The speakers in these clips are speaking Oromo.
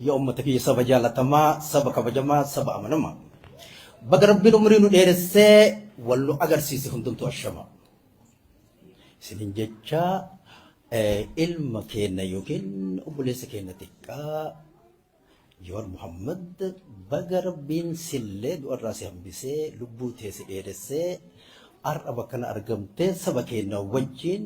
Yaa ummata kiyya saba jaalatamaa, saba kabajamaa, saba amanamaa. Baga Rabbiin umrii nu dheeressee wal nu agarsiise hundumtuu ashama. Isinin jecha ilma keenna yookiin obboleessa keenna xiqqaa Jawaar Muhammad baga Rabbiin sillee du'arraa si hambisee lubbuu tee si dheeressee har'a bakka kana argamtee saba keenna wajjin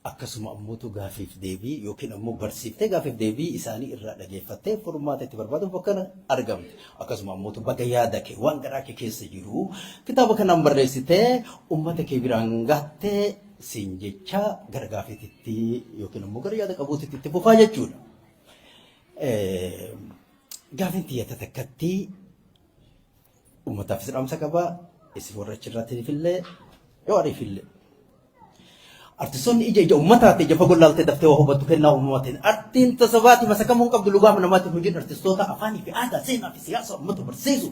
akkasuma ammootu gaafiif deebii yookiin ammoo barsiiftee gaafiif deebii isaanii irraa dhageeffattee furmaata itti barbaaduuf bakka kana argamte. Akkasuma ammootu baga yaada kee waan garaa kee keessa jiru kitaaba kanaan barreessitee ummata kee biraan gahattee siin jecha gara gaafiititti yookiin ammoo gara yaada qabuutitti itti fufaa jechuudha. Gaafiin tiyya takkatti ummataafis dhaamsa qaba, isin warra achirraatiif illee yoo ariif illee. Artistoonni ija ija ummataati ija fagoo laaltee daftee waa hubattu kennaa uumamaatiin. Artiin tasabaati masakamuu hin qabdu lugaama namaatiin hojiin artistoota afaanii fi aadaa seenaa fi siyaasa ummata barsiisu.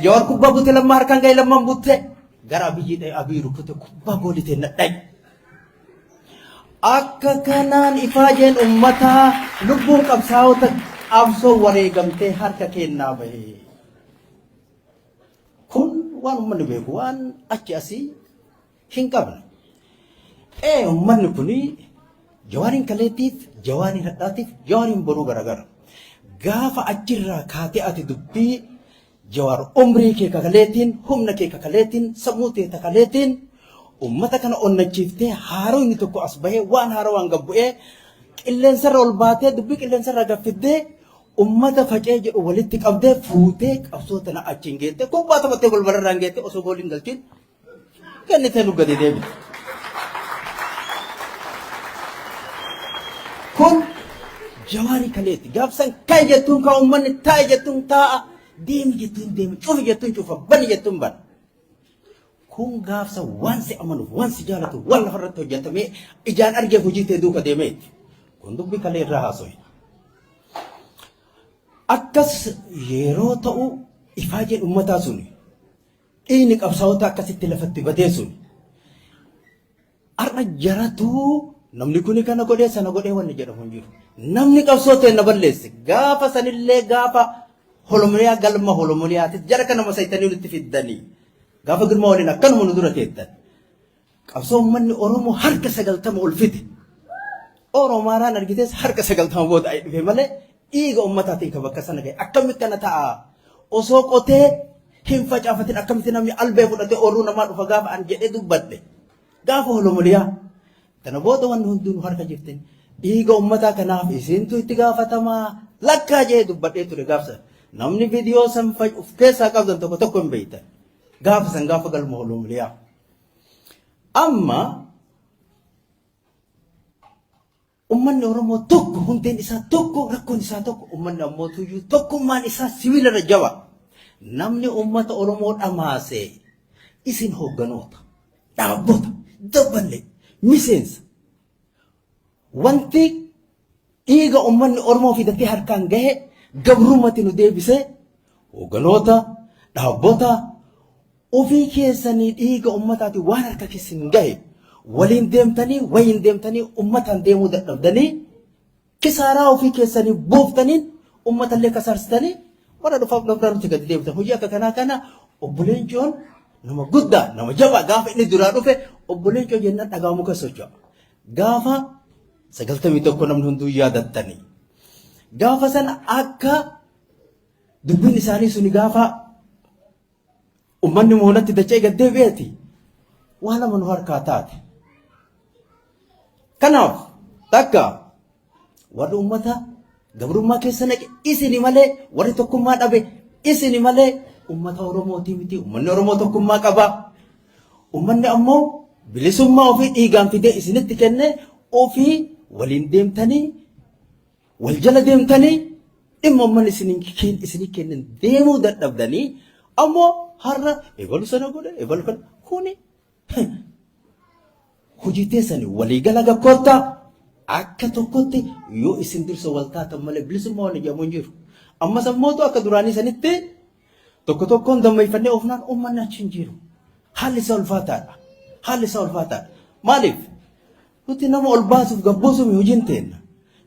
Jawaar kubbaa bute lammaa harkaan ga'e lammaan butte gara Abiyyi dha'e Abiyyi rukute kubbaa goolii ta'e nadhaye. Akka kanaan ifaajeen ummataa lubbuun qabsaa'ota qabsoo wareegamtee harka keennaa bahe. Kun waan ummanni beeku waan achi asii hin qabne. Ee ummanni kun jawaariin kaleetiif, jawaariin hadhaatiif, jawaariin boruu garagara. Gaafa achirraa kaatee ati dubbii Jawaar umrii kee kakaleetiin, humna kee kakaleetiin, sammuu tee takaleetiin ummata kana onnachiiftee haaroyni tokko as bahee waan haarawaan gad bu'ee qilleensarra ol baatee dubbii qilleensarra gad fiddee ummata facee jedhu walitti qabdee fuutee qabsoo tana achiin geettee kubbaa taphattee balbalarraan geettee osoo gooliin galchiin kennitee nu gadi deebite. Kun jawaarii kaleetti. Gaafsan ka'i jettuun ka'a uummanni taa'i jettuun taa'a deemi jettuun deema cufi jettuun cufa bani jettuun bana. Kun gaafsa waan si amanuuf waan si jaalatu waan lafarratti hojjetamee ijaan argee hojii tee duuka deemeetti. Kun dubbii kalee irraa haasoyna. Akkas yeroo ta'u ifaajeen uummataa suni Dhiigni qabsaa'otaa akkasitti lafatti badee sun har'a jaratu namni kuni kana godhee sana godhee wanni jedhamu hin jiru. Namni qabsoo ta'e na balleesse gaafa sanillee gaafa holomoliyaa galma holomoliyaatis jara kana masaytanii nutti fiddanii gaafa girmaa waliin akkanuma nu dura teettan. Qabsoo uummanni Oromoo harka 90 ol fide. Oromaaraan argites harka 90 booda ayi dhufe malee dhiiga uummataatiin kan bakka sana gahe. Akkamitti kana ta'a? Osoo qotee hin facaafatin akkamitti namni albee fudhatee oorruu namaa dhufa gaafa an jedhee dubbadhe. Gaafa holomoliyaa. Kana booda wanni hunduu nu harka jirtin. Dhiiga uummataa kanaaf isintu itti gaafatamaa lakkaa jedhee dubbadhee ture gaafsa. Namni viidiyoo san of keessaa qabdan tokko tokko hin beektan. Gaafa san gaafa galma holomoliyaa. Amma ummanni Oromoo tokko hundeen isaa tokko rakkoon isaa tokko ummanni ammoo tuyyuu tokkummaan isaa sibiila irra jaba. Namni ummata Oromoo dhamaase isin hoogganoota, dhaabbota, dabballee, miseensa. Wanti dhiiga ummanni Oromoo fidatee harkaan gahe gabrummatti nu deebise hoogganoota, dhaabbota ofii keessanii dhiiga ummataatiin waan harka keessan gahe waliin deemtanii wayiin deemtanii ummataan deemuu dadhabdanii kisaaraa ofii keessanii buuftaniin ummatallee kasaarsitanii warra dhufaaf dhufraa nuti gadi deebitan hojii akka kanaa kana obbo Leencoon nama guddaa nama jabaa gaafa inni duraa dhufe obbo Leencoo jennaan dhagaa muka socho'a. Gaafa 91 namni hunduu yaadattanii. Gaafa sana akka dubbiin isaanii suni gaafa ummanni moonatti dachee gad deebi'eeti waa lama nu harkaa taate. Kanaaf takka warri ummata gabrummaa keessa naqe isini malee warri tokkummaa dhabe isini malee ummata Oromootii miti. Ummanni Oromoo tokkummaa qaba. Ummanni ammoo bilisummaa ofii dhiigaan fidee isinitti kenne ofii waliin deemtanii wal jala deemtanii dhimma ummanni isinii kennan deemuu dadhabdanii ammoo har'a ebalu sana godhe ebalu kana kuni Hojii teessani walii gala gakkoottaa akka tokkotti yoo isin dursa wal taatan malee bilisummaa wanni jedhamu hin jiru. Ammas ammootu akka duraanii sanitti tokko tokkoon dammeeffannee oofnaan uummanni achi hin jiru. Haalli isaa ulfaataadha. Haalli isaa ulfaataadha. Maaliif? Nuti nama ol baasuuf gabbuusuuf hojiin teenna.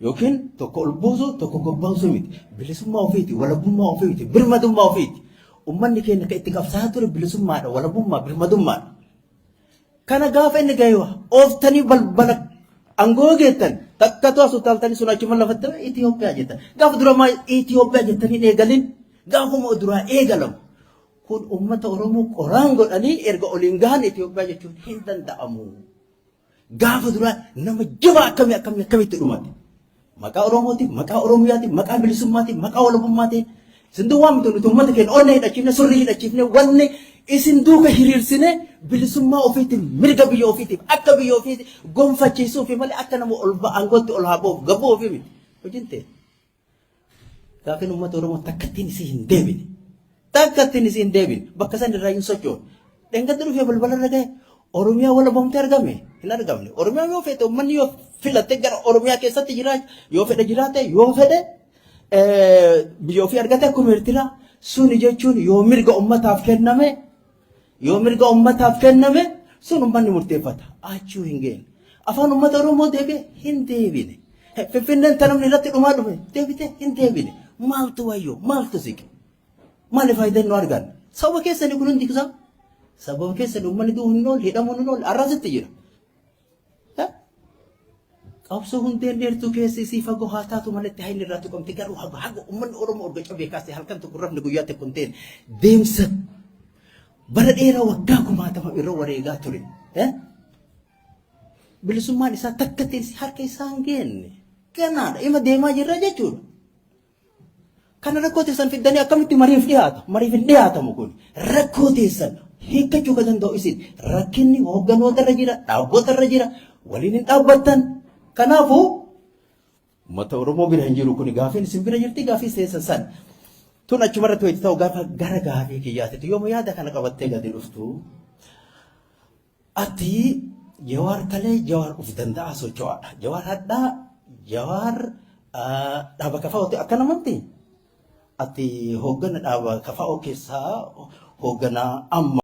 Yookiin tokko ol buusu tokko gad buusuu miti. Bilisummaa ofiiti, walabummaa ofiiti, birmadummaa ofiiti. Uummanni keenya kan itti qabsaa'aa ture bilisummaadha, walabummaa, birmadummaadha. Kana gaafa inni gahe ooftanii balbala aangoo geettan takkatu as utaaltanii sun achuma lafatti Itoophiyaa jettan. Gaafa dura maa Itoophiyaa jettanii hin eegalin gaafuma duraa eegalamu. Kun uummata Oromoo qoraan godhanii erga oliin gahan Itoophiyaa jechuun hin danda'amu. Gaafa duraa nama jabaa akkamii akkamii akkamitti dhumate. Maqaa Oromootiin, maqaa Oromiyaatiin, maqaa bilisummaatiin, maqaa walabummaatiin. Isin duwwaa miti nuti uummata keenya onnee hidhachiifne, surrii hidhachiifne, wanni isin duuka hiriirsine bilisummaa ofiitiin, mirga biyya ofiitiif, akka biyya ofiitiin gonfachiisuu fi malee akka nama ol aangootti ol haa ba'uuf gabbuu ofii miti. Hojiin ta'e. Gaafiin uummata Oromoo takkattiin isii hin deebine. Takkattiin isii hin deebine. Bakka san irraa hin sochoone. Dheengadda dhufee balbala irra gahe Oromiyaa walabomtee argame hin argamne. Oromiyaa yoo fedhe uummanni yoo filatte gara Oromiyaa keessatti jiraate yoo fedhe jiraate yoo fedhe biyya ofii argate akkuma Eertiraa suni jechuun yoo mirga uummataaf kenname yoo mirga uummataaf kenname sun uummanni murteeffata. Achuu hin geenne. Afaan uummata Oromoo deebi'e hin deebine. Finfinneen ta namni irratti dhumaa dhufe deebite hin deebine. Maaltu wayyoo? Maaltu siqe? Maali faayidaan nu argan? Sababa keessanii kun hundi isaa. Sababa keessanii uummanni du'uu hin oolle, hidhamuun hin oolle, arrasitti jira. Qabsoo hundeen dheertuu keessi isii fagoo haa taatu malee hayni irraa tuqamte garuu haga haga uummanni Oromoo erga cabee kaasee halkan tokko rafne guyyaa tokko hin ta'in deemsa bara dheeraa waggaa kumaatama irra wareegaa ture. Bilisummaan isaa takka ta'e harka isaa hin geenne. Ganaadha. Ima deemaa jirra jechuudha. Kana rakkoo teessan fiddanii akkamitti mariif dhiyaata? Mariif hin dhiyaatamu kun. Rakkoo teessan hiikkachuu kan danda'u isin. Rakkinni hoogganoota irra jira, dhaabbota irra jira, waliin hin dhaabbattan. Kanaafuu uummata Oromoo bira hin jiru kun gaafiin isin bira jirti gaafii teessan san. Tun achuma irratti wayita ta'u gaafa gara gaafii kiyyaatitti yooma yaada kana qabattee gadi dhuftu. Ati Jawaar kalee Jawaar uf danda'aa socho'aadha. Jawaar hadhaa Jawaar dhaaba kafaa'ooti akka namatti. Ati hooggana dhaaba kafaa'oo keessaa hoogganaa amma.